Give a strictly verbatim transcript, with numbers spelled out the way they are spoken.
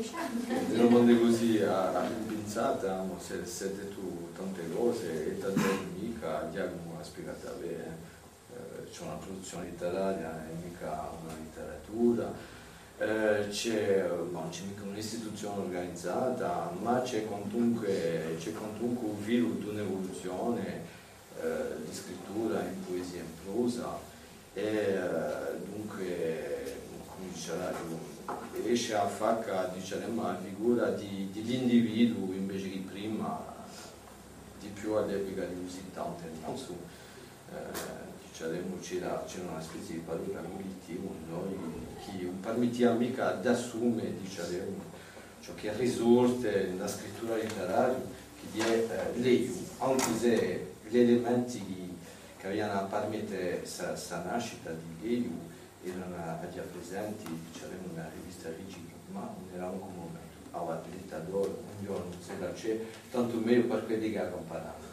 Di una manera cusì à, à rimpensata, ma s'hè, s'hè dettu tante cose, è tantu micca, Ghjacumu hà spiegatu bè, eh. Eh, ci hè una pruduzzione litteraria, è micca una litteratura. Eh, ci hè, ma ùn ci hè micca un'istituzione urganizata, ma ci hè quantunque, ci hè quantunque u filu d'un'evoluzione, eh, di scrittura in puesia è in prosa, è, eh, dunque, cumu diciaraghju, esce à facca, diciaremu, a figura di, di l'individuu, invece chè prima, di più à l'epica di u sittanta è in sù, eh, diciaremu, c'era, c'era una spezia di patrone cullettivu, noi, chì ùn permettia micca d'assume, diciaremu, ciò chì risorte in a scrittura litteraria, chì hè, eh, l'eiu, ancu s'è l'elementi chì, chì avianu à permette sta, sta nascita di l'eiu eranu dighjà presenti, diciaremu, in a rivista Rigiru, ma ùn era ancu u mumentu. Avà, l'Età d'oru, un ghjornu, s'ella ci hè, tantu megliu per quelli chì a camparanu.